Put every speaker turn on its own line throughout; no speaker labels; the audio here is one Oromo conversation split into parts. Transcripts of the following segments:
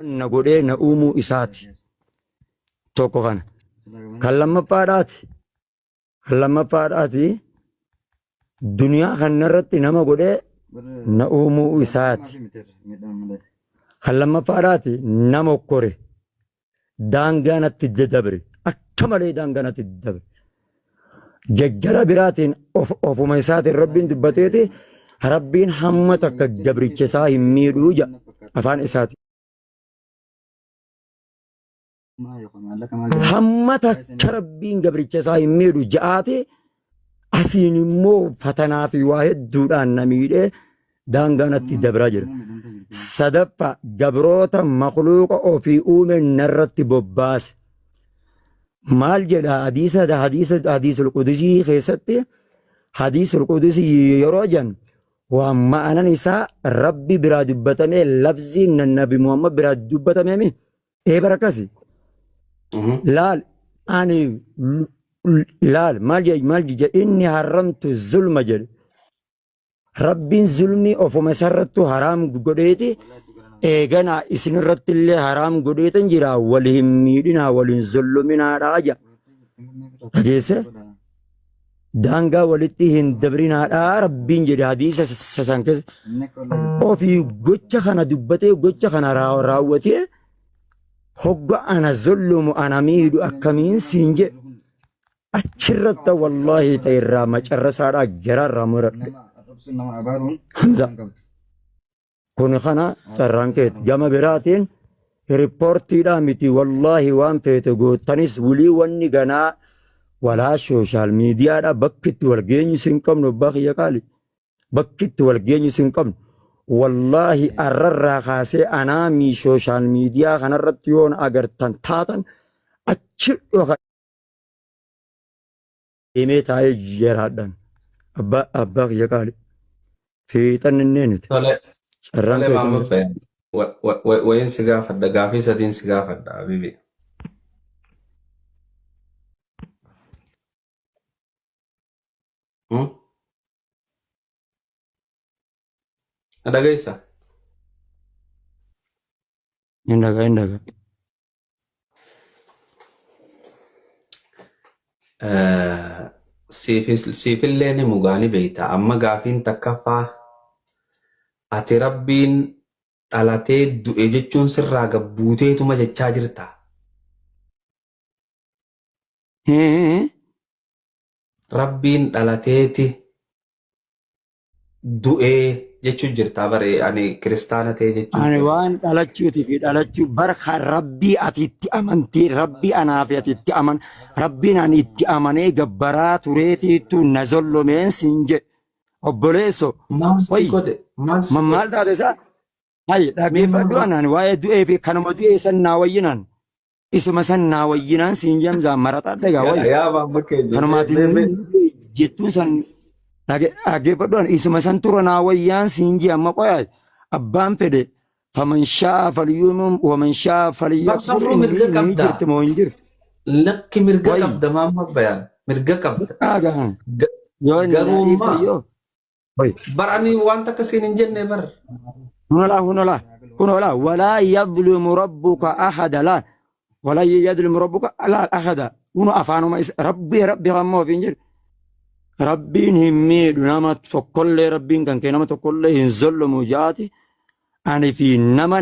Na godhee na uumuu isaati. Tokko kana. Kan lammaffaadhaati. Kan lammaffaadhaati duniyaa kanarratti nama godhee na uumuu isaati. Kan lammaffaadhaati na mokkore. Daangaa natti dabre. Akka malee daangaa natti dabre. Gara biraatiin ofuma isaatiin Rabbiin dubbateeti Rabbiin hamma takka gabricha isaa hin miidhuu jedha afaan isaati. Hamma takka Rabbiin gabricha isaa hin miidhu ja'aati asiin immoo fatanaa fi waa hedduudhaan na miidhee daangaa natti dabraa jira. Sadaffaa gabroota makluuqa ofii uume narratti bobbaase. Maal jedha hadiisa hadiisa hadiisul qudusii keessatti hadiisul qudusii yeroo jennu waan ma'anan isaa rabbi biraa dubbatamee lafziin nabi Muhammad biraa dubbatamee mi? Ee bara akkasi. Laal ani laal maal jedhe maal jedhe inni haramtu zulma jedhe. Rabbiin zulmii ofuma isarrattu haraam godheeti eeganaa isinirratti illee haraam godheetan jira wal hin miidhinaa wal hin zulluminaadhaa jedha. Dhageesse? Daangaa walitti hin dabrinaadhaa Rabbiin jedhe hadiisa san keessa. Ofii gocha kana dubbatee gocha kana raawwatee hogga ana zullumu ana miidhu akkamiin siin jedhe. Achirratti wallaahi ta'e irraa macarrasaadhaa garaarraa muradhe. Hamza. Kun kana carraan keeti. Gama biraatiin riippoortiidhaa miti wallaahi waan feete gootanis wulii wanni ganaa walaa sooshaal miidiyaadhaa bakki itti wal geenyu sin qabnu abbaa kiyya qaali. Bakki itti wal geenyu sin qabnu. Wallaahi arrarraa kaasee anaa mii sooshaal miidiyaa kanarratti yoon agartan taatan achi dhoka. deemee taa'ee jiraadhaan abbaa abbaa kiyya qaali fiixan innee nuti
Tole,
carraan
tole
kee
maamma
kana
bayan. Wayin si gaafadha, gaafii sadiin si gaafadha, habibi. Hmm? Na dhageessa?
hin dhaga hin dhaga
Siifillee ni mugaa ni beekta. Amma gaafiin takkaffaa ati rabbiin dhalatee du'e jechuun sirraa gabbuuteetuma jechaa jirta. Rabbiin dhalateeti du'ee jechuu jirtaa bare ani kiristaana ta'e jechuun
Ani
kee.
waan dhalachuutii fi dhalachuu bar kan rabbii ati itti amantii rabbii anaa fi ati itti aman rabbiin ani itti amanee gabbaraa tureetiitu na zollomeen siin jedhe obboleesso
Maal si
wayi
godhe? Maal si
ma-
godhe?
maal taate isaa hayi
Mee maal
dhaggeeffadhu
godhe?
anaan waa'ee du'ee fi kanuma du'ee san naa wayyinaan Isuma san naa wayyinaan siin jamzaa maraxadha egaa
Yaa
wayya.
yaa maamma keenya mee
Kanumaatiin
mee mee
jettuun san dhaggeeffadhu ani isuma san tura naa wayyaan siin jee amma qoyaa abbaan fedhe faman shaa falyuumum waman shaa
Bar
falyakfur
kafruu
inni
mirga
ni
qabda.
jirti moo hin jirtu.
Lakki mirga
Wayyi.
qabda maamma bayaan mirga qabda.
Dhaagaa yoo inni naa
Garuu
dhiifte
immoo
yoo. Wayyi.
bar ani waan takka siin hin jenne bar.
Kunola kunola kunola walaa yadlimu rabbuka ahada laa walaa yadlimu rabbuka laa ahada kuno afaanuma isa rabbi rabbi kamma ofiin jedhu rabbiin hin miidhu nama tokkollee rabbiin kan kee nama tokkollee hin zollomu jaati ani fi nama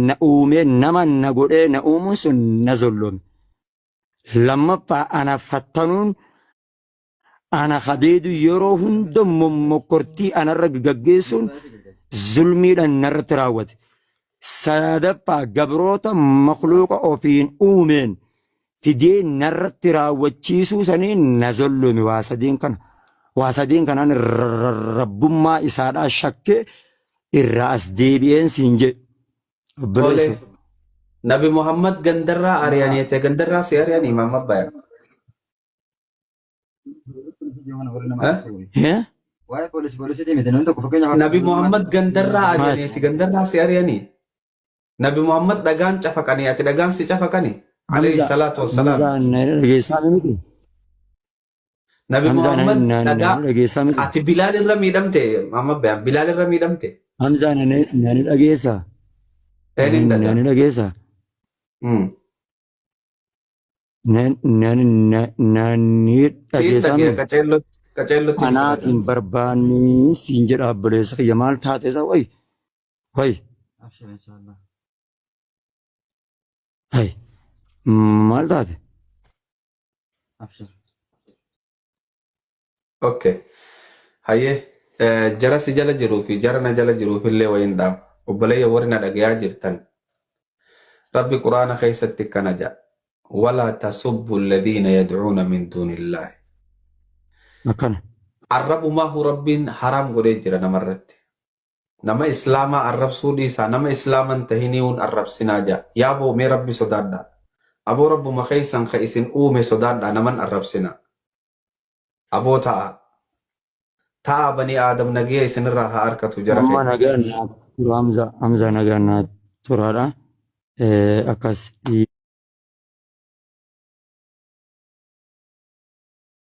na uumee nama na godhee na uumuun sun na zollome lammaffaa ana fattanuun Ana kadeedu yeroo hunda mommokkortii anarra gaggeessuun zulmiidhaan narratti raawwate. Sadaffaa gabroota makluuqa ofiin uumeen fidee narratti raawwachiisuu saniin na zollome waa sadeen kana. Waa sadeen kanaan rabbummaa isaadhaa shakkee irraa as deebi'een siin jedhe. Obboleessa.
Tole. Nabi Muhammad gandarraa ari'anii ati gandarraa si ari'anii maamma bayan.
Eh?
Waa'ee poolisii poolisiitii miti namni tokko fakkeenyaaf
Nabi Muhammad gandarraa
Maal?
ari'anii ati gandarraa si ari'anii. Nabi Muhammad dhagaan cafaqanii ati dhagaan si cafaqanii. Alayhi
Hamza,
salaatu wassalaam.
Hamza na dhageessaa miti.
Nabi
Hamza na
Muhammad
na na
dhagaa
dhageessaa miti.
ati Bilaal irra miidhamte Muhammad Bayaan Bilaal irra miidhamte.
Hamza na na dhageessaa.
Eenin dhagaa.
Nani dhageessaa? Nani
Siin
dhageessaa
dhagee
mee?
qaceellotti qaceellotti si
Anaaf
dhagaa.
hin barbaanne siin jedha obboleessa kiyya maal taate isa wayi wayi
Abshir inshallah.
hay maal taate?
Abshir.
Okay. Hayyee jara si jala jiruu fi jara na jala jiruuf illee wayiin dhaama. Obboleeyya warri na dhagayaa jirtan. Rabbi Quraana keessatti akkana jedha. Walaa tasubbu alladhiina yad'uuna min duunillaahi.
Akkana.
Arrabumaahu Rabbiin haraam godhee jira namarratti. Nama Islaamaa arrabsuu dhiisaa nama Islaama hin tahiniiwun arrabsinaa ja'a. Yaaboo mee Rabbi sodaadhaa. Aboo Rabbuma keessan ka isin uume sodaadhaa naman arrabsinaa. Aboo ta'aa. Ta'aa banii Aadam nagiya isinirraa haa arkatu jara
Amma
keenya.
nagaan naa tura Hamza Hamza nagaan naa turaadha. Akkas.